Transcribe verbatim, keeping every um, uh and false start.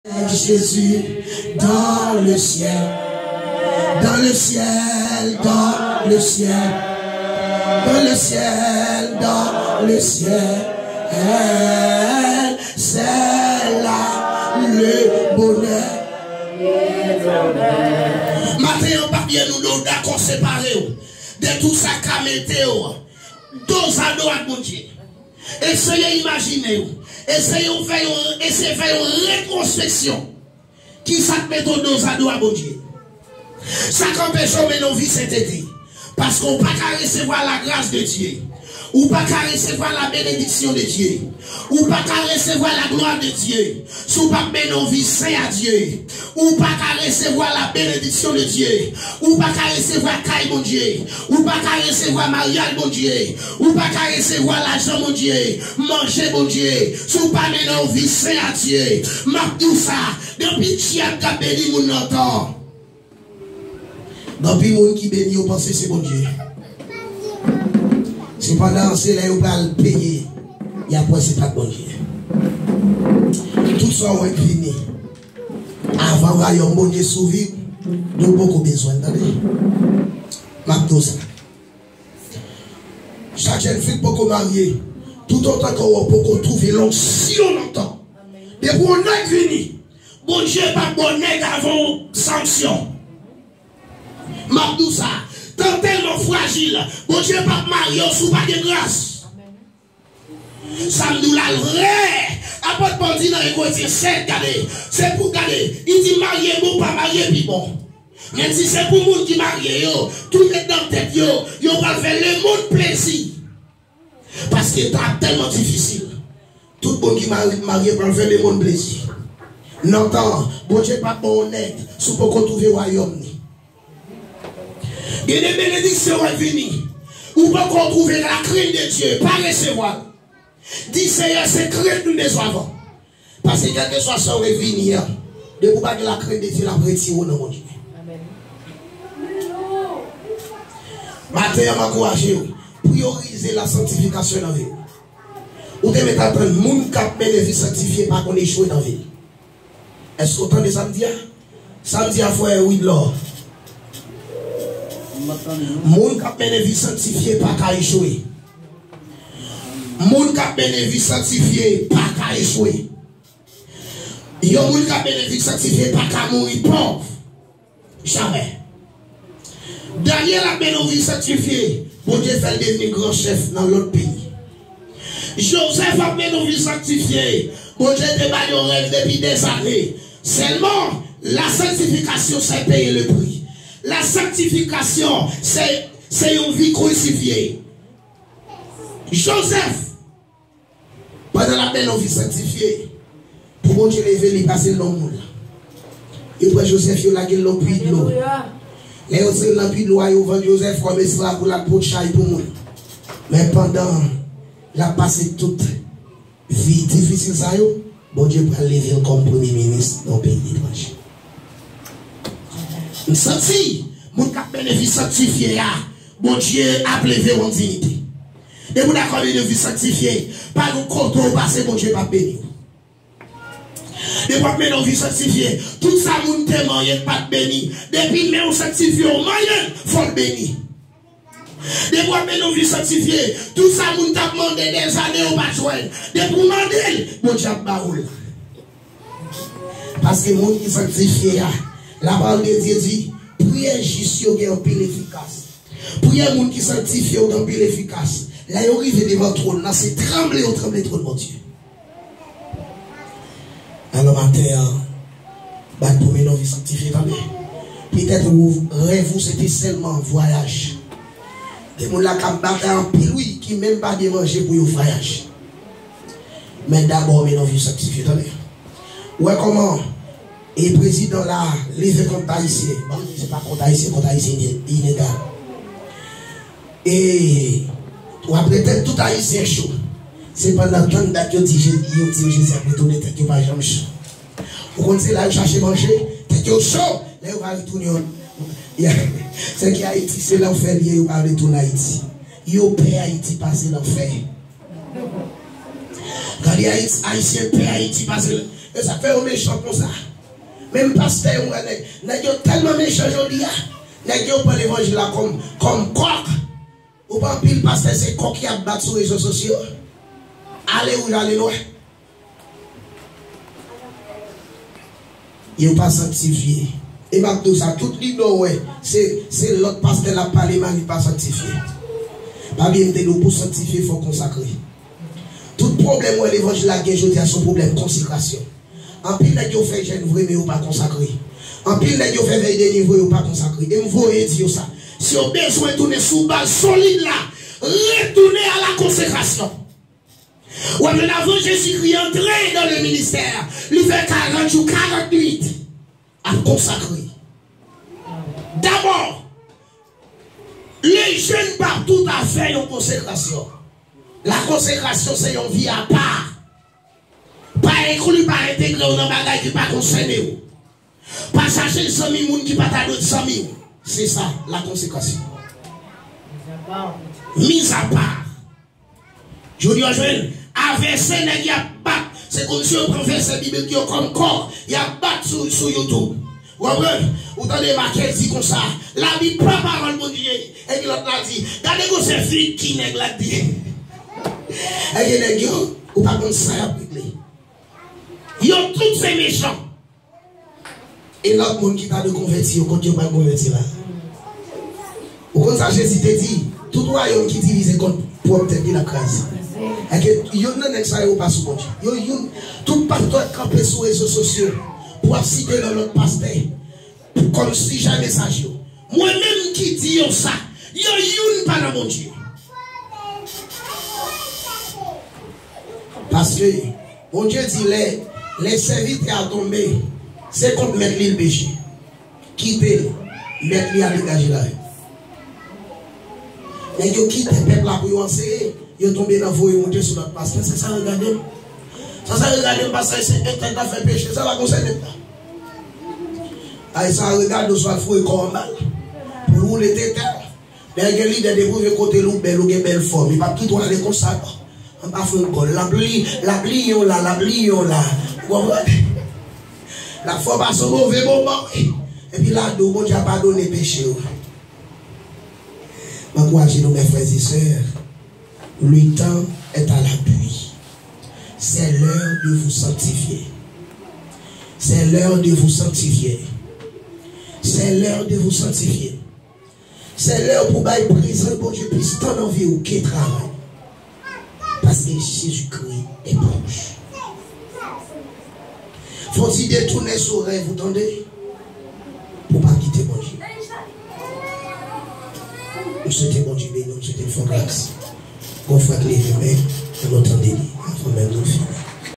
Jésus dans le ciel, dans le ciel, dans le ciel, dans le ciel, dans le ciel, c'est là le bonheur. Maten an, papye nou do dakò separe w de tout sa k ka mete w dozado ak Bondye. Eseye imajine w. Eseye w fè yon, eseye fè yon retwospeksyon. Kisa k mete w dozado a Bondye? Sa k anpeche w mennen yon vi sentete? Paske w pa ka resevwa lagras de Dye. Ou pa ka resevwa la benediksyon de Dye. Ou pa ka resevwa la glwa de Dye si w p ap mennen yon vi sen a Dye. Ou pa ka resevwa la benediksyon de Dye. Ou pa ka resevwa kay Bondye. Ou pa ka resevwa maryaj Bondye. Ou pa ka resevwa lajan Bondye, manje Bondye, si w pa mennen yon vi sen a Dye. M ap di w sa, gen anpil dyab k ap beni moun nan tan. Gen anpil moun ki beni, yo panse se Bondye. Sepandan, se lè yo pral peye, y ap wè se pa t Bondye. Tout sa w wè k vini, avan wayòm Bondye sou vi w, nou poko bezwen l, tande. M ap di w sa. Chak jèn fi k poko marye, toutotan ke w poko twouve lonksyon nan tan, depi yon nèg vini, Bondye p ap ba w nèg avan yon sanksyon. M ap di w sa, tan tèlman frajil, Bondye p ap marye w si w pa gen gras. Sa m di w la l vrè. Apot Pòl di nan Yen Korentyen sèt, gade, se pou, gade, li di marye bon, pa marye pi bon. Men si se pou moun ki marye yo, tou met nan tèt yo, yo pral fè lemonn plezi. Paske tan ap tèlman difisil. Tout moun ki mari, marye pral fè lemonn plezi. Nan tan an, Bondye p ap ba w nèg si w poko twouve wayòm ni. Gen de benediksyon w ap vini. Ou poko twouve la crainte de Dieu, pa resevwa l. Di, Seyè, se krent m bezwen avan. Paske kèlkeswa sa w vini an, depi w pa gen la crainte de Dieu, l ap retire w nan Bondye. Maten an, m ankouraje w, priyorize la sanctification nan vi w. Ou te mèt atann, moun k ap mennen vi sanktifye pa konn echwe nan vi l. Èske w tande sa m di a? Sa m di a, frè Widlò. Moun k ap mennen vi sanktifye pa ka echwe. Moun k ap mennen vi sanktifye pa ka echwe. Yon moun k ap mennen vi sanktifye pa ka mouri pòv. Jamè. Danyèl ap mennen yon vi sanktifye, Bondye fè l devni gran chèf nan lòt peyi. Jozèf ap mennen yon vi sanktifye, Bondye te ba l yon rèv depi dèzane. Sèlman, la sanctification, c'est payer le prix. La sanctification, c'est, c'est yon vi krisifye. Jozèf, pandan l ap mennen yon vi sanktifye, pou Bondye leve l, li pase l nan moun la. Yo pran Jozèf, yo lage l nan pwi dlo. Lè yo tire l nan pwi dlo a, yo vann Jozèf kòm esklav pou l al pot chay pou moun. Men pandan l ap pase tout vi difisil sa yo, Bondye pral leve l kòm premye minis nan yon peyi etranje. M santi moun k ap mennen vi sanktifye a, Bondye ap leve w an diyite. Depi w dakò mennen vi sanktifye, pa gen kote w pase Bondye p ap beni w. Depi w ap mennen yon vi sanktifye, tout sa moun te manyen k pa t beni, depi men w sanktifye w manyen, fò l beni. Depi w ap mennen yon vi sanktifye, tout sa moun t ap mande dèzane yo pa t jwenn, depi w mande l, Bondye ap ba ou l. Paske moun ki sanktifye a, lapawòl de Dye di, priyè jis yo gen anpil efikas. Priyè moun ki sanktifye yo gen anpil efikas. Lè yo rive devan twòn nan, se tranble yo tranble twòn Bondye. Alò maten an, bat pou mennen yon vi sanktifye, tande. Petèt ou, rèv ou se te sèlman vwayaj. Gen moun la k ap batay anpil, wi, ki menm pa gen manje pou yo vwayaj. Men dabò mennen yon vi sanktifye, tande. Ou wè kòman e prezidan la leve kont Ayisyen. Ban m di se pa kont Ayisyen, kont Ayisyen inegal. E w ap retèt tout Ayisyen cho. Se pandan tann dat yo di Je- yo di yo Jezi ap retounen, tèt yo pa janm cho. Ou konn se la yo chache manje, tèt yo cho, lè yo pa retounen yo. Sèke Ayiti, se lanfè li ye, yo pa vle tounen Ayiti. Yo pè Ayiti pase lanfè. Gade Ayiti, Ayisyen pè Ayiti pase l. E sa k fè yo mechan konsa. Menm pastè yo, mwen, nèg, nèg yo tèlman mechan jodi a. Nèg yo pran levanjil la kòm, kòm kòk. Ou pa anpil pastè se kòk y ap bat sou rezo sosyo. Ale wouj, ale nwè. Yo pa sanktifye. E m ap di w sa, tout lidè w wè, se, se lòt pastè l ap pale mal, li pa sanktifye. Pa bliye m te di w, pou sanktifye, fò w konsakre. Tout pwoblèm w wè levanjil la gen jodi a, se yon pwoblèm konsekrasyon. Anpil nèg yo fè jèn vre, men yo pa konsakre. Anpil nèg yo fè vèy de nwi vre, yo pa konsakre. E m voye di yo sa. Si yo bezwen tounen sou baz solid la, retounen a la konsekrasyon. W ap jwenn avan Jezikri antre dans le ministère, li fè karant jou, karant nwit ap konsakre. Dabò, le jèn pa toutafè yon konsekrasyon. La konsekrasyon se yon vi apa. Pa enkli, pa entegre w nan bagay ki pa konsène w. Pa chache zanmi moun ki pa ta dwe zanmi w. Se sa, la konsekrasyon. Mizapa. Jodi a jwenn a vèsè nèg y ap bat. Se kòmsi yo pran vèsè biblik yo kòm kò, y ap bat sou, sou YouTube. Ou konprann? Ou tande Makel di konsa, Labib pa pawòl Bondye. Epi lòt la di, gade gwosè figi nèg la di. Ebyen nèg yo, ou pa konn sa y ap regle. Yo tout se mechan. E lòt moun ki ta dwe konvèti yo, kot yo pral konvèti la? Ou konn sa Jezi te di? Tout wayòm ki divize kont pwòp tèt li, l ap kraze. Èske youn nan nèg sa yo pa sou Bondye? Yo youn. Tout pastè k kanpe sou rezo sosyo pou ap site non lòt pastè, pou kòmsi jan mesaj yo. Mwen menm ki di yo sa, yo youn pa nan Bondye. Paske Bondye di lè, lè sèvitè a tonbe, se kont mèt li l peche. Kite l, mèt li a degaje l avè l. Nèg yo kite pèp la pou yo anseye, yo tonbe nan voye monte sou lòt pastè. Sa sa regade m? Sa sa regade m, pastè se entèl k ap fè peche, sa pa konsène m la. Ay sa regade w swa foure kò w anba l pou l woule tete w. Lè gen lidè depi w rive kote l ou bèl, ou gen bèl fòm, li p ap kite w ale konsa non. Anba fè yon gòl, l ap li, l ap liye w la, l ap liye w la. Ou konprann? L ap fè w pase yon move moman wi. Epi l ap di w Bondye a padone peche w. M ankouraje nou mes frères et sœurs, le temps est à la pluie. C'est l'heure de vous sanctifier. C'est l'heure de vous sanctifier. C'est l'heure de vous sanctifier. Se lè pou bay prezans Bondye plis tan nan vi w ke travay. Paske Jezikri e pwòch. Fò w ti detounen sou rèv ou tande. Pou w pa kite Bondye. M swete Bondye beni w, m swete l fè w gras. Gon frè k leve men, ann nou tande li. Avan menm nou fini.